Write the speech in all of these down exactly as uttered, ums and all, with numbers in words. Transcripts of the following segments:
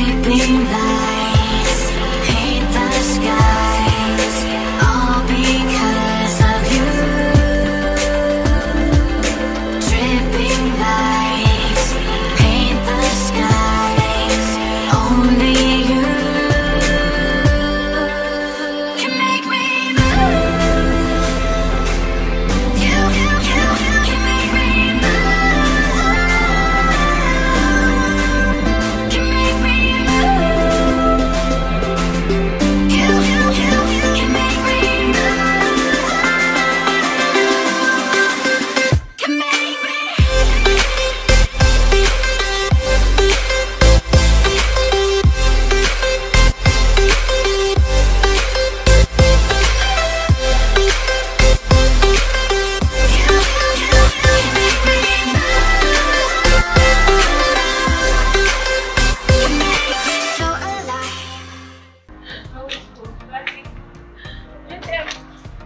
Dripping lights paint the skies, all because of you. Dripping lights paint the skies, only you can make me move. You, you, you, you can make me move. Can make me move. You, you, you, you can make me move. Can make me.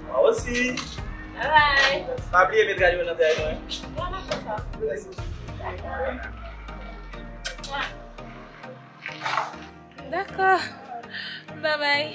Mwen osi. Bye bye. Pa bliye met radyo nan tèt mwen. Dakò. Bye bye.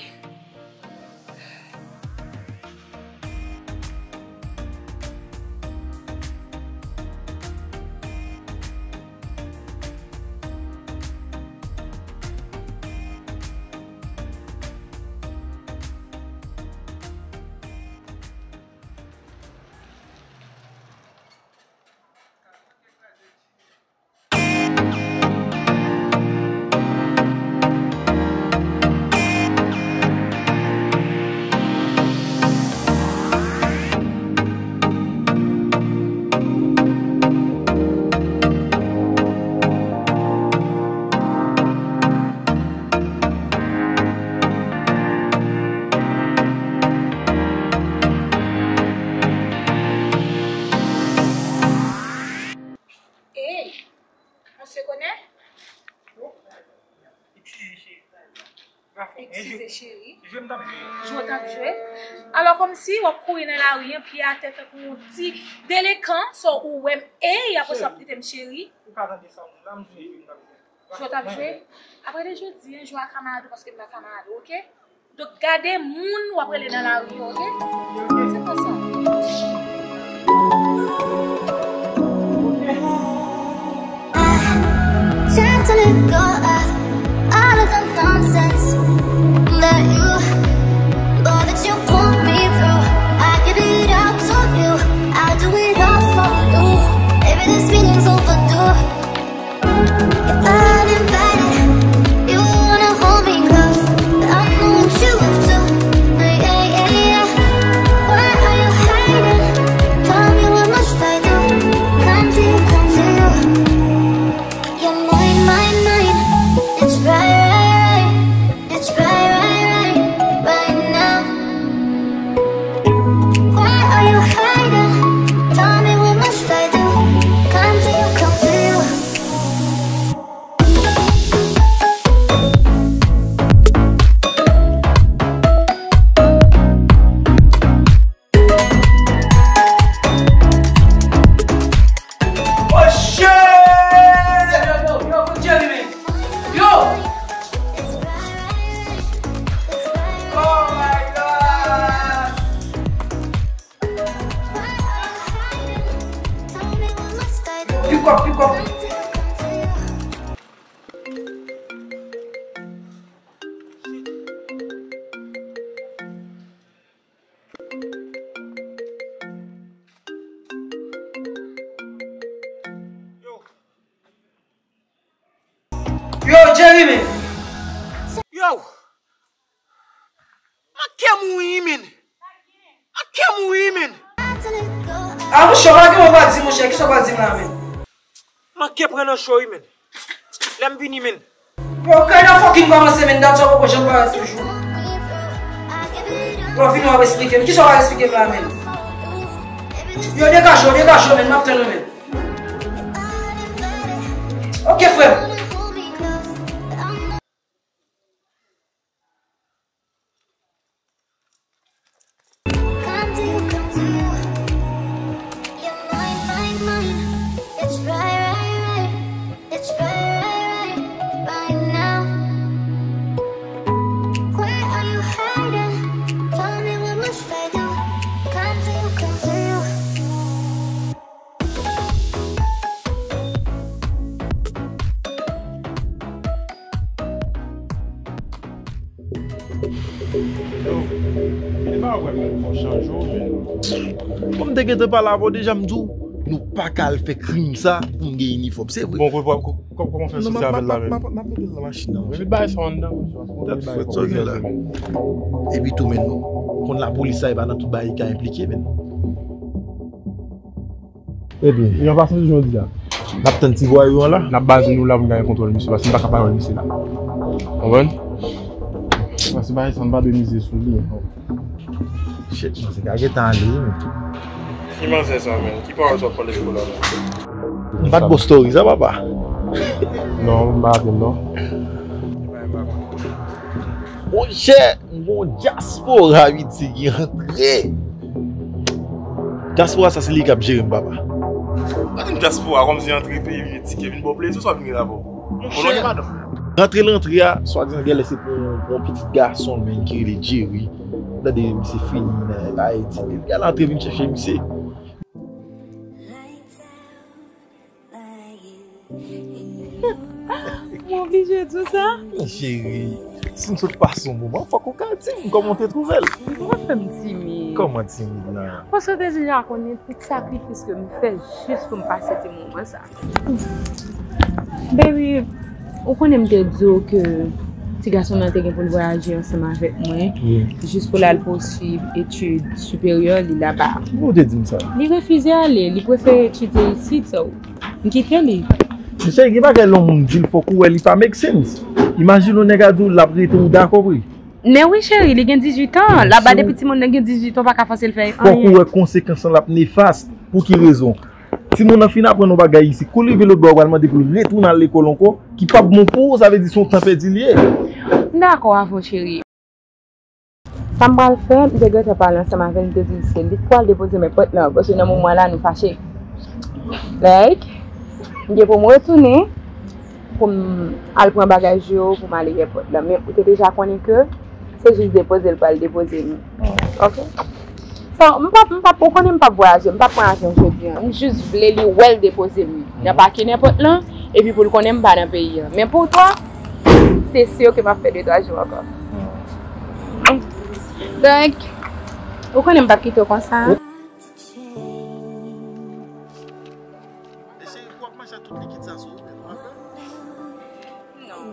Ey, on se connaît? Eskize, cheri. Eskize, cheri. Jwe m t ap jwe. Jwe w t ap jwe. Alò, kòmsi w ap kouri nan lari an, pye atè tankou yon ti delenkan, so ou wè m, ey, apre sa w ap trete m cheri. Ou ka tande sa, m la, m jwe jwe m t ap jwe. Jwe w t ap jwe. Apre de jodi, an, jwe a kamarad ou paske m pa kamarad ou, oke? Donk, gade moun w ap rele nan lari yo, oke? Se konsa. I try to let go of all of the nonsense that you, boy, that you put me through. I give it all to you. I do it all for you. Baby, this feeling's overdue. You're uninvited. You wanna hold me close, but I know what you up to. Yeah, yeah, yeah. Why are you hiding? Tell me what must I do? Come to you, come to you. You're mine, mine, mine. It's right, right, right. It's right, right, right, right now. Why are you hiding? Tell me what must I do? Come to you, come to you. Oh shit! Yo, yo, yo, yo, Jerry, man. Yo! Oh my God! Pick up, pick up. Yo, Jerry, men. Yo! Manke mouri, men. Manke mouri, men. A, monchè, w pa gen yon pa di, monchè, kisa w pa di m la, men? Manke pran nan cho, wi, men. Lè m vini, men. Yo, kay la fucking kòmanse, men, dat sa poko janm parèt toujou. Yo, vini w ap esplike m. Kisa w ap esplike m la, men? Yo, degaje w, degaje w, men, m ap tann ou, men. Ok, frè m. Come to you, come to you. You're mine, mine, mine. It's right, right, right. It's right, right, right, right now. Yo, vini pa wè, men fò chanje w, men. Bon, m te gentan pale avè w deja, m di w, nou pa ka al fè krim sa pou m gen inifòm. Se vre. Bon, kò-, kò-, kò-, kòman fè soti avè l la menm? M ap mete l nan machin nan. Mete bagay sa anndan, wi. Tèt frèt sa w gen la. Epi tou, men nou konn lapolis sa, e pa nan tout bagay ki ka enplike, men. Ebyen, yon fason di jodi a. N ap tann ti vwayou an la. N ap baze nou la pou n ka gen kontwòl misye, paske m pa ka pa wè misye la. Konprann? Paske bagay sa, m pa dwe mize sou li ankò. Shit, manzè ka gentan ale, wi, men. Ki manzè sa, men? Ki pawòl sa w ap pale sou la, men? M pa t bon story sa, papa. Non, m pa rapele m, non. Monchè, m gon dyaspora Ayiti ki antre. Dyaspora sa se li k ap jere m, papa. Pa di m dyaspora kòmsi antre peyi vin tike vin ba w plezi, sa w vin gen rapò? Monchè, rantre l antre a, swadizan genlè se pou, pou yon pitit gason l menm ki rele Jerry. Tande misye fini nan bagay ti. Depi al antre vin chèche misye. Mwen oblije di w sa? Men cheri, si n sot pase yon moman, fòk ou ka di m kòman w te twouve l. Ou pa fè m timid. Kòman timid la? Paske w te deja konnen tout sakrifis ke m fè jis pou m pase ti moman sa. Baby, ou konnen m te di w ke ti gason nan te gen pou l vwayaje ansanm avèk mwen, wi, jis pou l al pousuiv etid siperyè li laba. Ou te di m sa? Li refize ale, li prefere etidye isit, so, m kite li. Men cheri, gen bagay lè yon moun di l fòk ou wè li pa make sense. Imajine yon nèg a di w l ap rete, ou dakò vre? Men wi cheri, li gen dizuit an, laba depi timoun nan gen dizuit an, ou pa ka fòse l fè anyen. Fòk ou wè konsekans lan l ap nefas. Pou ki rezon? Timoun nan fin aprann yon bagay isit. Kou l rive lòt bò, ou pral mande pou l retounen al lekòl ankò, ki p ap bon pou ou, sa vle di se yon tan pèdi l ye. M dakò avè w, cheri. Sa m pral fè, m te gentan pale ansanm avè l, m te di l se li k pral depoze m èpòt lan, paske nan moman la nou fache. Like, m gen pou m retounen, pou m al pran bagaj yo, pou m ale èpòt lan. Men ou te deja konnen ke se jis depoze l pral depoze m. Oke? So, m p ap, m p ap, ou konnen m p ap vwayaje, m p ap pran avyon jodi an. M jis vle li wè l depoze m nan pakin èpòt lan, epi pou l konnen m pa nan peyi an. Men pou twa, se si ke m ap fè de twa jou ankò. Donk, ou konnen m p ap kite w konsa. Cheri, pou w ap mache ak tout likid sa sou ou, men ou pa pè? Non.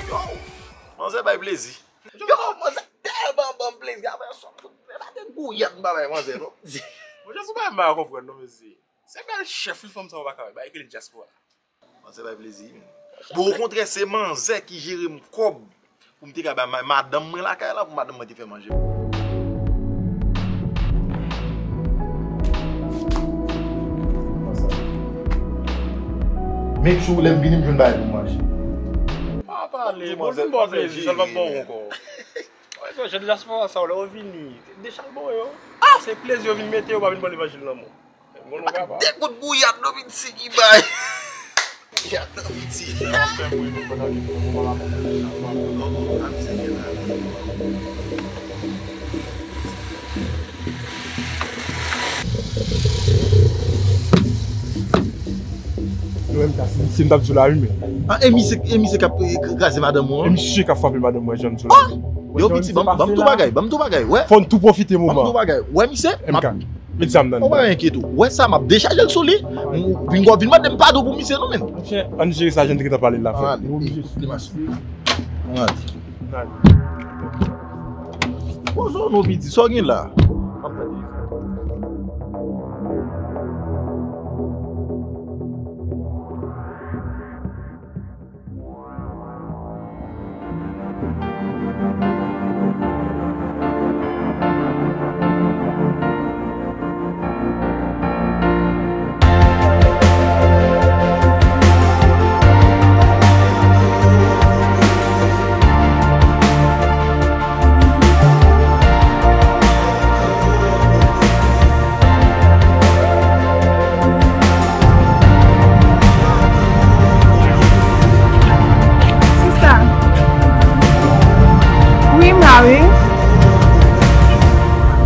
Yo, manzè bay plezi. Yo, manzè tèlman ban m plezi. Apre yon sòt tout, e pa de gouyad m pa bay manzè, non. Monchè, se yon bagay m pa konprann, non, mesye. Se bèl chèf, wi, fanm sa w pa ka wè. Bagay ki rele dyaspora. Manzè bay plezi, men. Bon, okontrè, se manzè ki jere m kòb pou m te ka bay ma-, madanm mwen lakay la, pou madanm mwen te fè manje pou mwen. Make sure lè m vini, m jwenn bagay pou m manje. Pa pale, bon, di m ba w plezi, sa l p ap ba w ankò. Yo, jan dyaspora sa yo, lè yo vini, dechal bon yo. Ah! Se plezi yo vin mete, yo pa vin pran levanjil nan men w. Bon, nou kapab. De kout bouyad nan piti ki bay. Yad nan piti. Fè mwen menm pandan ke nou pa la. Oh, oh, a misye gen la. Yo, M K, si, si m t ap di w la, wi, men. Ah, e misye, e misye k ap, eh, kraze madanm ou an? E misye k ap frape madanm mwen, jan m di w la. Ah! Yo, piti, ban m, ban m tou bagay, ban m tou bagay, wè. Fò n tou pwofite moman. Ban m tou bagay. Wè, misye, M K, met zam nan. Ou pa enkyete w. Wè sa, m ap dechaje l sou li. M, bingo, vin mande m padon pou misye, non, men. Monchè, ann jere sa, jan n te gentan pale l la, frè. Ann ale. Li mache. Ann ale. Ann ale. Poze w non, piti, sa w gen la? Sista. Wi, m la, wi.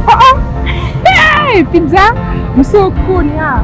Oh, oh. Hey, pizza. M sou kounye a.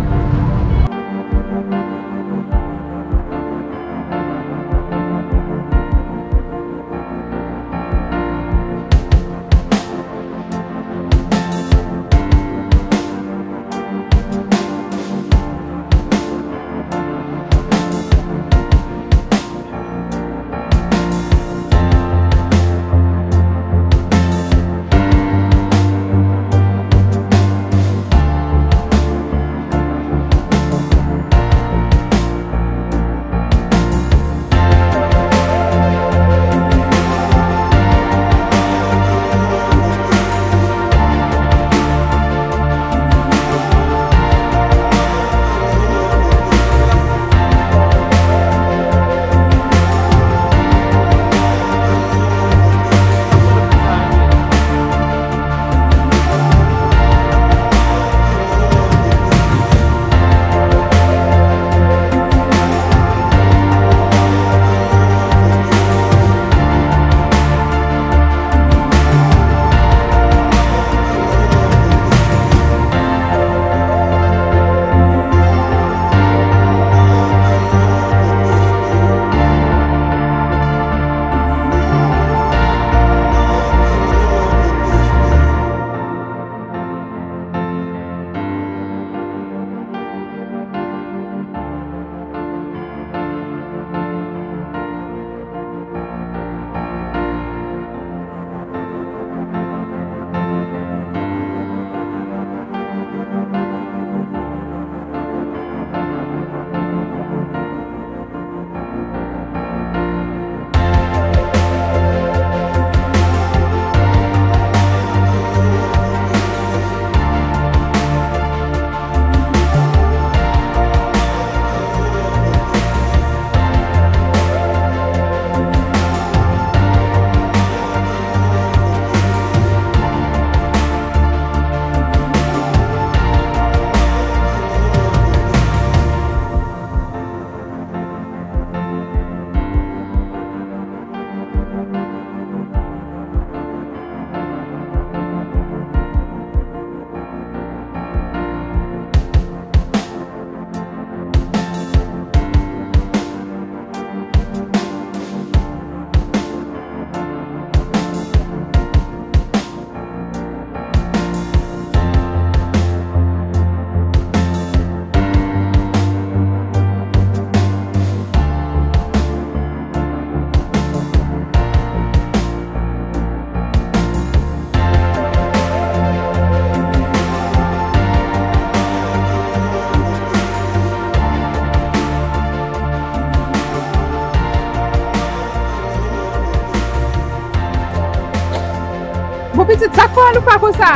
Bon, pitit, sa k fè w aloufa konsa?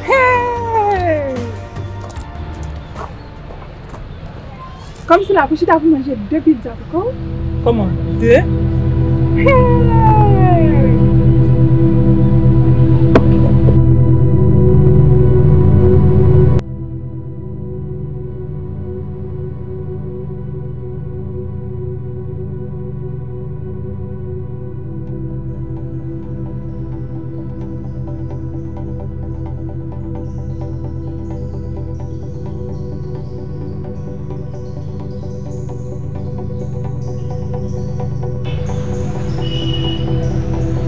Hey! Kòmsi la pou chita pou manje de pizza pou kò w? Kòman? De? Hey!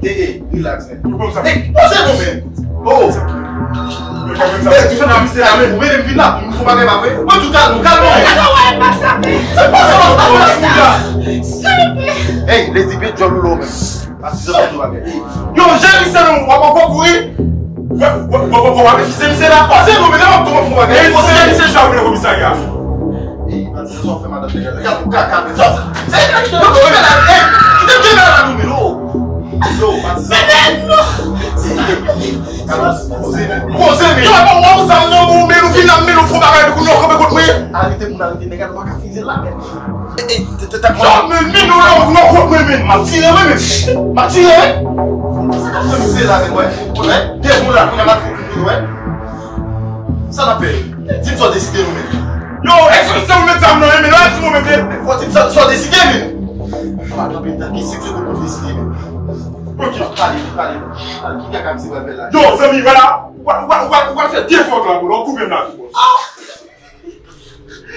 Hey, hey, relax, man. Hey, poze nou, man. Oh. Hey, ti fè nan misye la, man. Ou mete m vin la pou m fè bagay pa vre? Mwen tou kalm, kalm, man. Sa w ap pase, man? Se pa sa, se pa sa. Silvouplè. Hey, Lady P, djòl ou lo, man. Pati sa, sa tou bagay. Yo, Jerry, se nou, w ap ankò kouri? W ap, w ap, w ap, w ap refize misye la? Pase nou, men lè w ap tou fè bagay. Hey, pase misye, sa vle komisarya. Ey, pati sa, sa w fè madanm nèg la. Gad yon kaka, men. Sa, sa, sa, sa, sa, sa, ey, kite m jere la, nou, men, oh. Yo, pati sa. Men, men, non. Poze, men. Poze, men. Yo, bon, w ap zam nan, men, men, nou vin la, men, nou fè bagay, nou kanpe kont mwen. Arete moun, arete nèg la, nou pa ka fize l la, men. Ey, ey, t-, t-, t-, Yo, men, men, nou la, nou kont mwen, men. M ap tire, men, men. M ap tire, men. Sa k ap fè misye la, men, wè. Wè, de moun la, kounye a m ap fè kout, wè. Sa n ap fè? Di m sa w deside, nou, men. Yo, èske se ou met zam nan, men, non, èske ou mete? Fò di m sa, sa w deside, men. Ou pa kanpe nan ki senk segonn pou w deside, men. Ok. Pale, pale. Pale, ki kaka misye pral fè la? Yo, zanmi, wè la. Ou pral, ou pral, ou pral, ou pral fè de fwa la, bro. Ou koupe m la, tou, bro.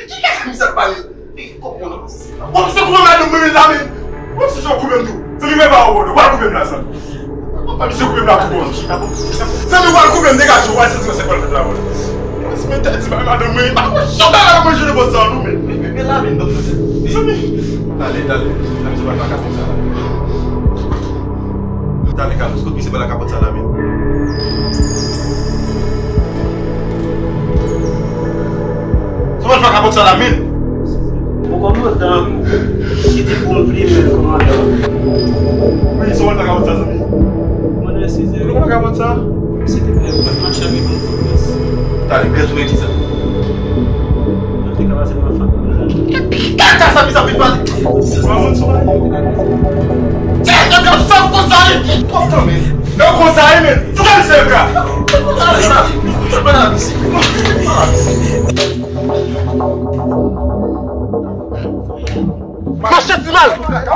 Ki kaka misye ap pale? Ey, kòman nan misye la? Bon, misye koupe m la, nou, men, la, men. Bon, misye koupe m tou. Zanmi, men, pa ou, bro. Ou pral koupe m la, zanmi. Misye koupe m la tou bon. Zanmi, w al koupe m, degaje w, w al sezi mwen sa k pral fèt la, mwen. Mwen se mwen te di bay madanm mwen, pa konn jan bagay la manje nan bòs sa, non, men. Men, men, men la, men, non, non, non. Zanmi. Tale, tale. Tale, misye pral nan kapòt sa la. Tale, Carlos, kot misye pral nan kapòt sa la, men. Sa w pral fè ak kapòt sa la, men? Bon, kòm lontan, ki te pou m plimen kòmandan. Wi, sa w pral fè ak kapòt sa, zanmi? Kòmandan, eskize. Sa w pral fè ak kapòt sa? Silteplè, ou pa t mache avèk yon fòs. Tale, grèz ou redi sa. An te ka pase nan fanm. Kaka sa, misye ap vin pale. Mwen, mwen, sa w pral fè? Tè, tè, tè, sa w konsa, men. Twòp tan, men. Yo konsa, men. Fouke misye, frè. Mache ti mal.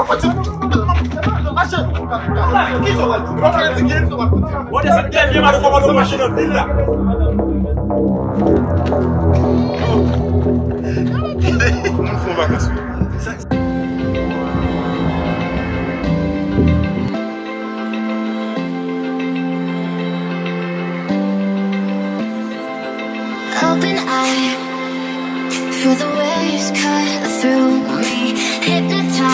Mache. Bon, se dènye mal kòmandan mache nan vil la. Moun fè vakans, wi. Open eye, feel the waves cut through me. Hypnotized.